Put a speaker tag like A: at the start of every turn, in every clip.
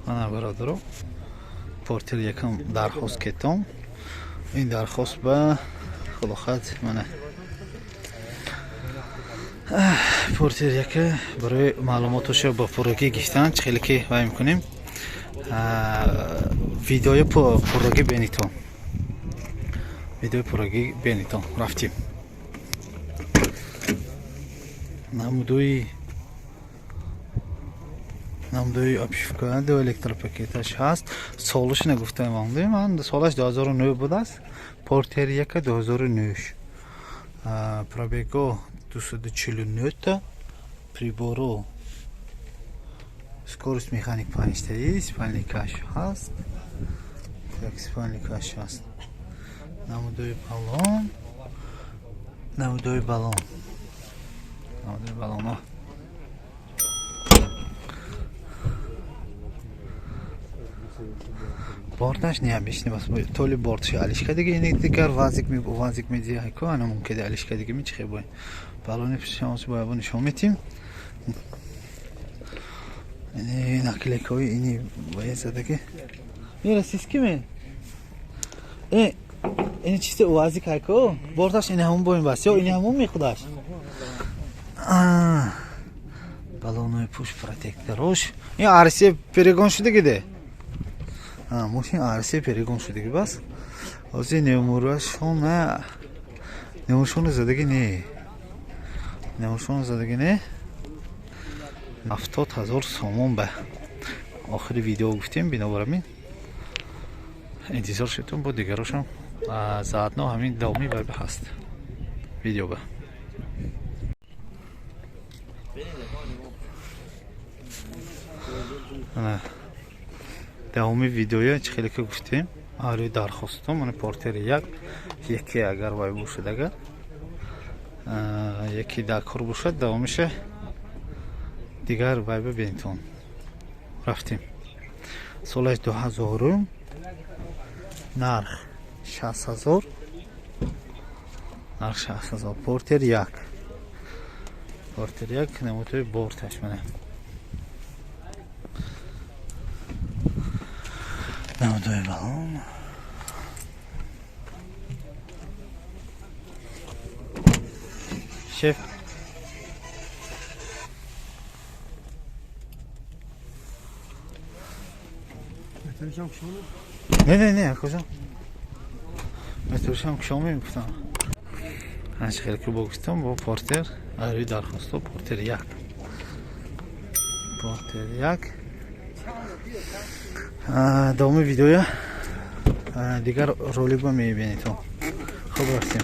A: Мана, бародаро, Портер якам дархост кетом. Ин дархост ба хулохат, мана, Портер яка барои маълумотоша ба пуррагӣ гирифтан. Чӣ хеле ки вай мекунем, видеои пуррагӣ бенитон, видеои пуррагӣ бенитон. Рафтим. Намудои обшивка, ду электропакеташ ҳаст. Солаш нагуфтам, ман солаш 2009 будааст. Портер яка 2009, пробего 249 та, приборо скорость, механик панҷтаи, спальникаш ҳаст. Так, спальникаш ҳаст. Намудои баллон, намудои баллон, намудои баллоно. Борташ необычный бас, толи бортши алишка диги, ини дигар вазик ми, вазик медиҳай ку, ана мумкиди алишка диги ми чихе бой. Баллони пишамоси боябо нишон метим. Ини наклейкаҳои ини бояд задаги. Ин российский ме? Ини чисто УАЗик ҳайко, борташ ини ҳамон боин бас ё ини ҳамон мехудаш. Баллонои пушт, протекторош. Ин арсе перегон шудагиде, мошин арсе перегон шудагӣ бас. Ҳозир немурашона, немуршона задагӣ не, немуршона задагӣ не. 70 000 сомон ба охири видео гуфтем, бинобар ҳамин интизор шудтон, бо дигарошам заодно ҳамин давоми вайба ҳаст видео ба. Давоми видеоя, чӣ хеле ки гуфтем, ари дархостон, мана, Портери як, яке агар вай бошад, агар яке дар кор бошад, давомиша дигар вайба бинтон. Рафтем. Солаш дуҳазорум, нарх 60 000, нарх 60 000. Портер як, Портер як, намудои борташ, мана, намудои баллон. Шеф. Не, не, не, куҷо метуршам кушо мегуфтам. Ҳанчи хеле ки бо гуфтам, бо Портер ари дархосто, Портер як, Портер як. Давоми видеоя дигар роликба мебинедон. Хуб, рафтем.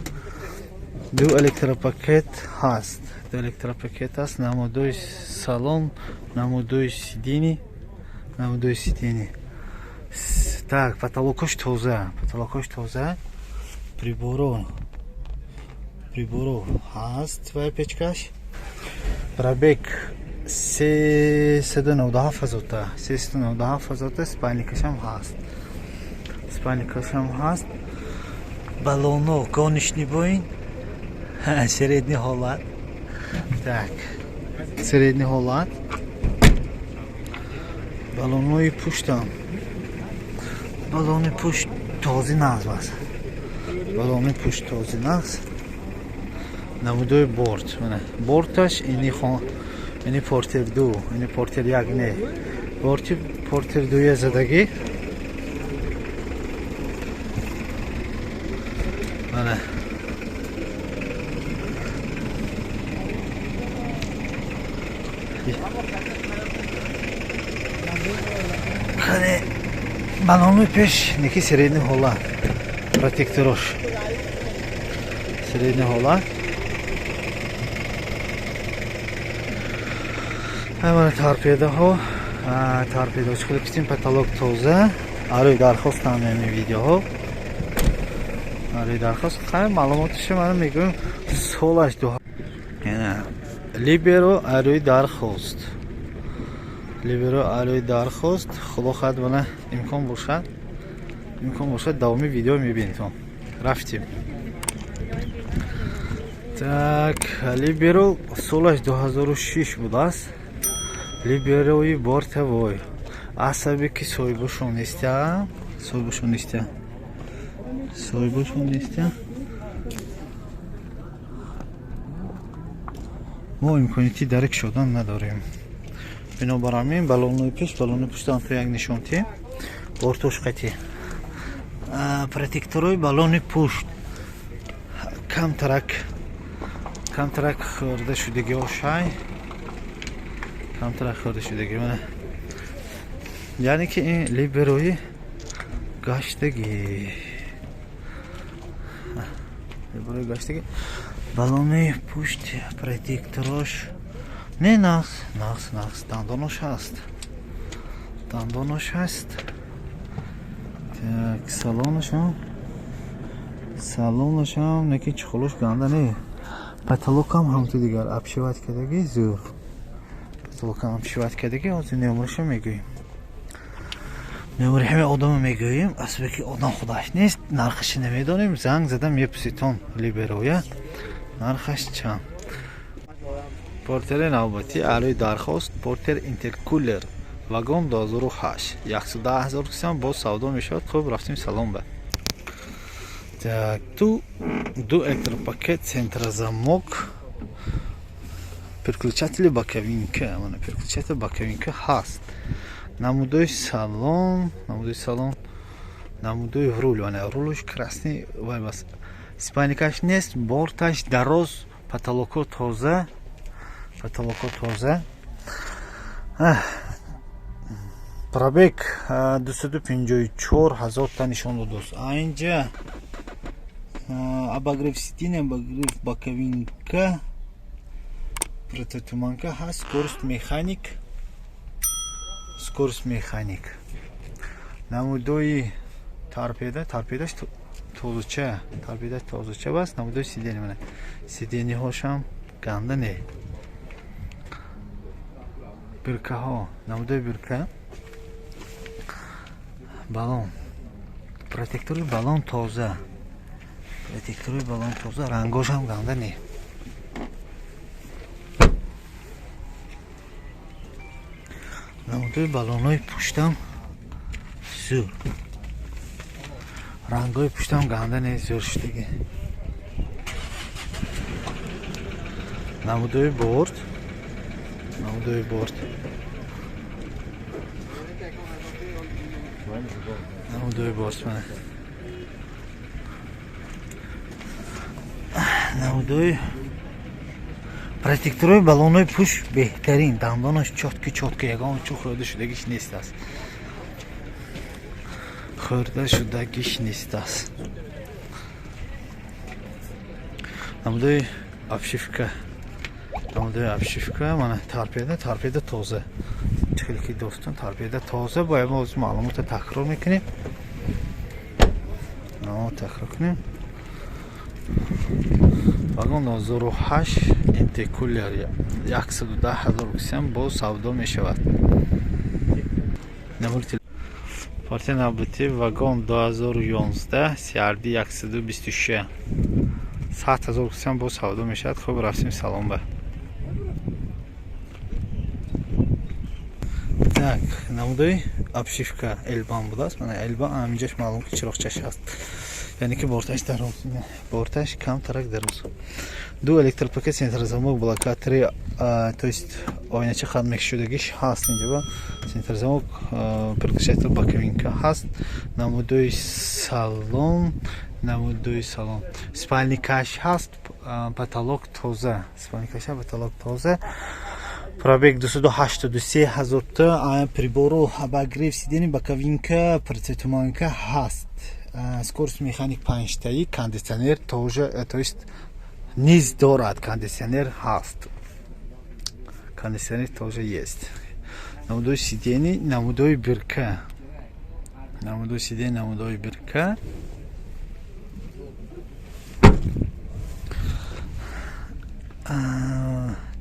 A: Ду электропакет ҳаст, ду электропакет ҳаст. Намудои салон, намудои сиденье, намудои сиденье. Так, потолокош тоза, потолокош тоза. Приборо, приборо ҳаст ва печкаш. Пробег 397 ҳазорта, 397 ҳазорта. Спальникашам ҳаст, спальникашам ҳаст. Баллоно гоночный боин, средний ҳолат. Так, средний ҳолат. Баллонои пуштам, баллони пушт този нағз аст, баллони пушт този нағз. Намудои борт, мана, борташ ини ини Портер ду, ини Портер як не, борти Портер дуя задагӣ. Мана, қане, баллони пеш неки средний ҳолат, протекторош средний ҳолат. Ҳамана, торпедаҳо, торпедо чӣ кистим. Потолок тоза. Арои дархост ҳамами видеоҳо, арои дархост. Хай, маълумоташо ман мегӯем. Солаш ду, Либеро, арои дархост, Либеро, арои дархост. Худо хоҳад, мана, имкон бошад, имкон бошад, давоми видео мебинедон. Рафтем. Так, Либеро солаш 2006 будааст. Либерои бортовой. Асабе ки соҳибошон неста, соҳибошон неста, соҳибошон неста. Мо имконияти дарк шудан надорем. Бинобар ҳамин баллонҳои пеш, баллони пуштан то як нишонти бортош қатӣ. Протекторҳои баллони пушт камтарак камтарак хӯрда шудагиҳо, камтарак хӯрда шудагӣ. Мана, яъне ки ин либерои гаштагӣ, либерои гаштагӣ. Баллони пушт протекторош не, нағз, нағз, нағз, дандонош ҳаст, дандонош ҳаст. Так, салонашам, салонашам неки чехолош ганда не. Потолокам ҳамту дигар обшивать кардагӣ, зӯр. Потолокам обшивать кардагӣ. Ҳозир номераша мегӯем, номери ҳамин одама мегӯем. Асбе ки одам худаш нест, нархаша намедонем. Занг зада мепурситон, либероя нархаш чанд. Портери навбатӣ аълои дархост, портер интеркулер вагон 2008, 110 000 сом боз савдо мешавад. Хуб, рафтем салон ба. Так, ту ду электропакет, центрозамок, переключатели боковинка. Мана, переключатель боковинка ҳаст. Намудои салон, намудои салон, намудои рул. Мана, рулуш красный вай бас, спальникаш нест, борташ дароз, потолоко тоза, потолоко тоза. Пробег 254 ҳазорта нишон додааст. Инҷа обогрев сиденья, обогрев боковинка, противотуманка ҳаст, скорость механик, скорость механик. Намудои торпеда, торпедаш тозача, торпедаш тозача баст. Намудои сиденья, мана, сиденьяҳошам ганда не. Биркаҳо, намудои бирка, баллон, протектори баллон тоза, протектори баллон тоза, рангошам ганда не. Намудои баллонҳои пуштам зӯр, рангҳои пуштам ганда не, зӯр шудагӣ. Намудои борт, намудои борт, намудои борт. Мана, намудои протекторҳои баллонҳои пушт беҳтарин, дандонаш чёткий, чёткий, ягон чӯ хӯрда шудагиш нест аст, хӯрда шудагиш нест аст. Намудои обшивка, намудои обшивка. Мана, торпеда, торпеда тоза. Хеле ки дӯстон, торпеда тоза. Бояд мо маълумотро такрор мекунем, маълумот такрор кунем. Вагон 2008 интеркулер, 110 ҳазор русиям боз савдо мешавад. Партия навбатӣ, вагон 2011 CRD, 126, 100 ҳазор русиям боз савдо мешавад. Хуб, рафтем салон ба. Так, намудои обшивка элбан будааст. Мана, элбан. Ҳаминҷаш маълум ки чироқчаш ҳаст, яъне ки борташ дароз, борташ камтарак дароз. Ду электропакет, центрозамок, блокатори, то есть оинача хат мекшудагиш ҳаст. Инҷаба центрозамок, переключатель боковинка ҳаст. Намудои салон, намудои салон, спальникаш ҳаст, потолок тоза, спальникаш, потолок тоза. Пробег 283 ҳазорта. Прибору обогрев сиденья, боковинка, противотуманка ҳаст, скорость механик панҷтаи, кондитсионер тоже, то есть низ дорад, кондитсионер ҳаст, кондитсионер тоже есть. Намудои сиденья, намудои бирка, намудои сиденья, намудои бирка.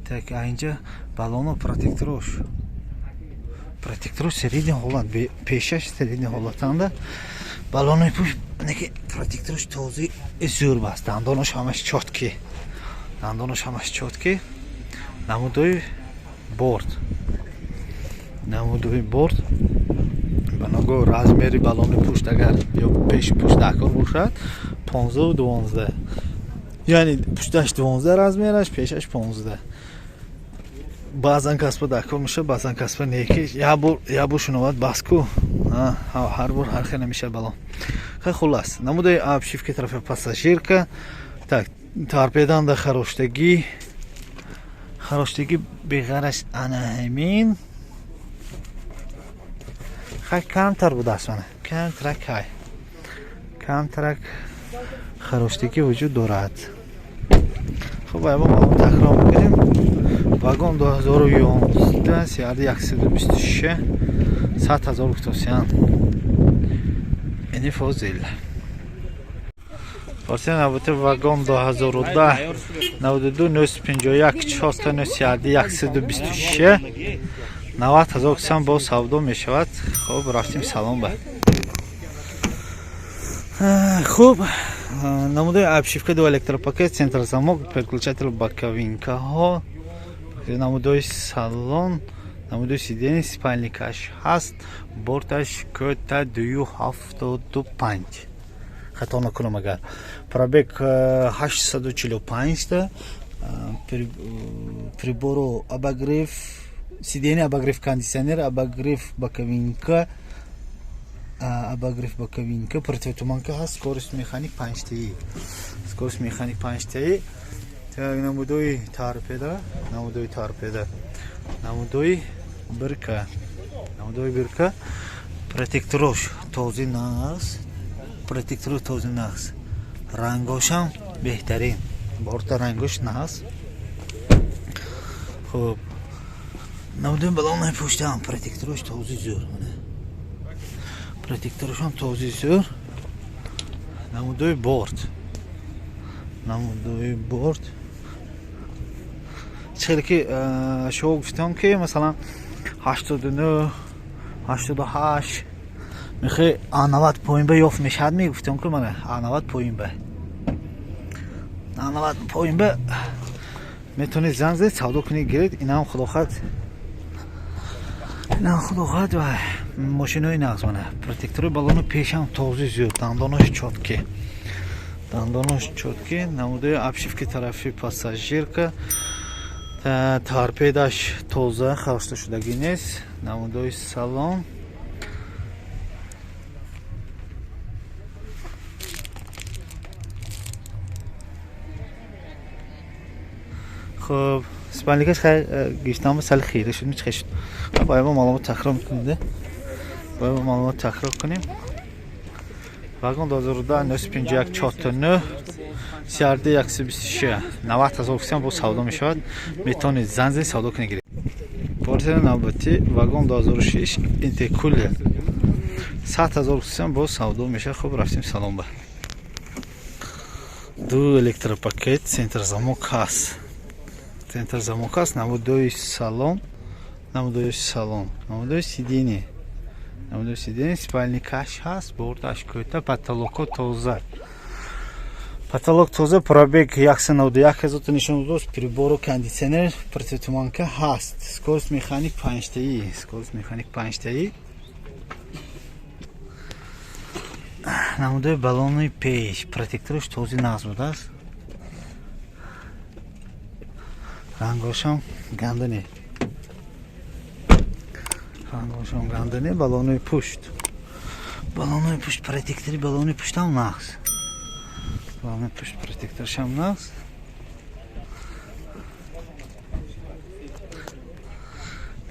A: Так, инҷа баллоно, протекторош, протекторош средний ҳолат, пешаш средний ҳолатанда. Баллонои пушт неки протекторош тозаи зӯр баст, дандонош ҳамаш чёткий, дандонош ҳамаш чёткий. Намудои борт, намудои борт. Баного размери баллони пушт агар ё пеши пушт дакор бошад, 15 12. Яъне пушташ 12 размераш, пешаш 15. Баъзан касба дакор мешавад, баъзан касба не, ки як бор шунавад, бас ку. Ҳар бор ҳар хел намешавад баллон. Хай, хуллас, намудаи обшивки тарафи пассажирка. Так, торпеданда хароштагӣ, хароштагӣ беғараш ана ҳамин. Хай, камтар будааст, мана камтарак, хай, камтарак хароштагӣ вуҷуд дорад. Хуб, мо маълум такрор мекунем. Вагон 2011, CRD 126, 100 000 гуфтосиян. Ини фозил. Порсия навбати вагон 2010, 92 951 4 CRD 126, 90 000 кисам бо савдо мешавад. Хуб, рафтим салон ба. Хуб, намудаи обшивка, ду электропакет, центр замок, переключатель боковинкаҳо, намудои салон, намудои сиденье, спальникаш ҳаст, борташ кӯта 2,75, хато накунам агар. Пробег 845 та, прибору обогрев сиденье, обогрев кондиционер, обогрев боковинка, обогрев боковинка, противотуманка ҳаст, скорость механик панҷтаи, скорость механик панҷтаи. Намудои торпеда, намудои торпеда, намудои бирка, намудои бирка, протекторош този нағз, протекторош този нағз, рангошам беҳтарин, борта рангош нағз. Хуб, намудои балонаи пуштам протекторош този зӯр, протекторошам този зӯр. Намудои борт, намудои борт хеле ки шумо гуфтам, ки масалан 89, 88 мехоҳи, а 90 поин ба ёфт мешавад, мегуфтам, ки мана а 90 поин ба, а 90 поин ба метавонед занг занед, савдо кунед, гиред. Инам худохоҳад, инам худохоҳад ва мошинои нағз. Мана протектори балону пешам този зиёд, дандонош чёткий, дандонош чёткий. Намудаи обшивки тарафи пассажирка, торпедаш тоза, харошта шудагӣ нест. Намудои салон. Хуб, спальникаш хай гирифтам, сали хира шуд, мичхе шуд. Бояд мо маълумот такрор мекунем, бояд мо маълумот такрор кунем. Вагон 2010, 951 49 CRD 126, 90 000 кисам бо савдо мешавад. Метавонед занг занед, савдо кунед, гиред. Порсия навбатӣ вагон 2006, интеркулер, 100 000 кисам бо савдо мешавад. Хуб, рафтим салон ба. Ду электропакет, центр замок ҳаст, центр замок ҳаст. Намудои салон, намудои салон, намудои сиденье, намудои сиденье, спальникаш ҳаст, борташ кӯта, потолоко тоза, потолок тоза. Пробег 191 ҳазорта нишон додааст. Прибору кондиционер, противотуманка ҳаст, скорость механик панҷтаи, скорость механик панҷтаи. Намудои баллони пеш, протектораш този нағз будааст, рангошам ганда не, рангошам ганда не. Баллонои пушт, баллонои пушт, протектори баллони пуштам нағз, баллони пушт протекторшам нағз.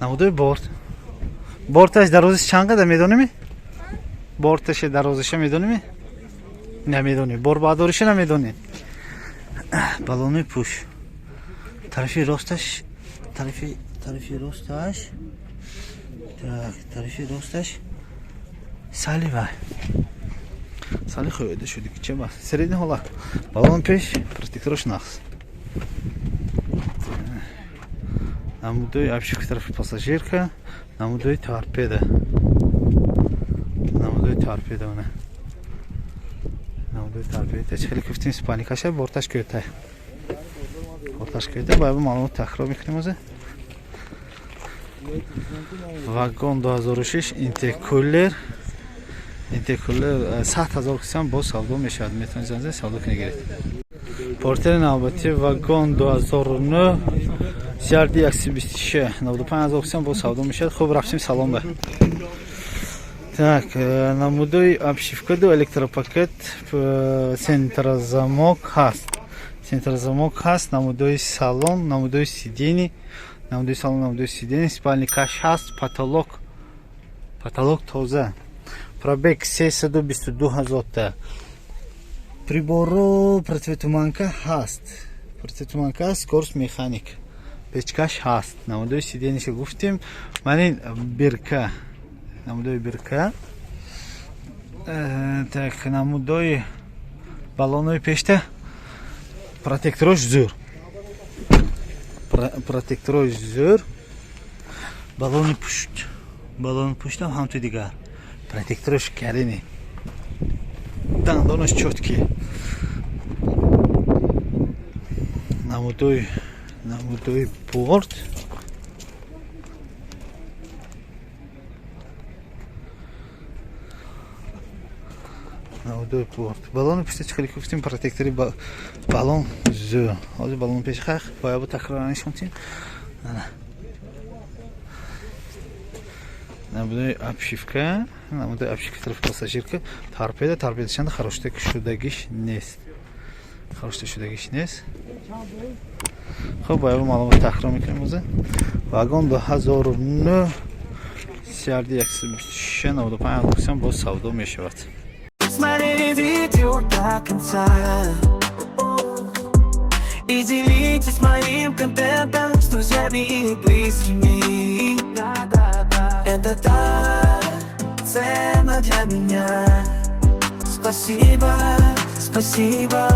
A: Намудои борт, борташ дарозиш чанд қадар медонеми? Борташи дарозиша медонеми? Намедонӣ, борбардориша намедонӣ. Баллонои пуш тарафи росташ, тарафи росташ, так, тарафи росташ сали вай сали хӯяда шуди, ки чема средний ҳолат. Баллон пеш протекторош нағз. Намудои обшивки тарафи пассажирка, намудои торпеда, намудои торпеда, она намудои торпеда. Хеле гуфтем, спальникаша, борташ кӯта, борташ кӯта. Бояд маълумот такрор мекунем оза. Вагон 2006, интеркулер, интеркулер 100 000 кисам боз савдо мешавад. Метавонед занг савдо кунед, гиред. Портери навбатӣ Вагон 2009, CRD 126, 95 000 кисам боз савдо мешавад. Хуб, рафтем салон ба. Так, намудои обшивка ду, электропакет, центрозамок ҳаст, центрозамок ҳаст. Намудои салон, намудои сиденье, намудои салон, намудои сиденье, спальникаш ҳаст. Потолок, потолок тоза. Пробег 322 ҳазорта. Приборо, противотуманка ҳаст, противотуманка ҳаст. Скорость механик, печкаш ҳаст. Намудои сиденьеша гуфтем. Манин бирка, намудои бирка. Так, намудои баллонои пешта, протекторош зӯр, протекторош зӯр. Баллони пушт, баллони пуштам ҳамту дигар, протекторош карини, дандонаш чёткий. Намудои борт, намудои борт, баллони пушта чӣ хеле гуфтем, протектори баллон зӯ. Ҳозир баллони пеш хах бояд бо такрор нишон тим. Намудои обшивка, намудои обшивка тарафи пассажирка, торпеда, торпедашанда харошта шудагиш нест, харошта шудагиш нест. Хуб, бояд маълумот такрор мекунем. Оза Вагон 2009, CRD 126, 95 боз савдо мешавад.
B: Смотрели видео до конца и делитесь моим контентом с друзьями и близкими. Это так ценно для меня. Спасибо, спасибо.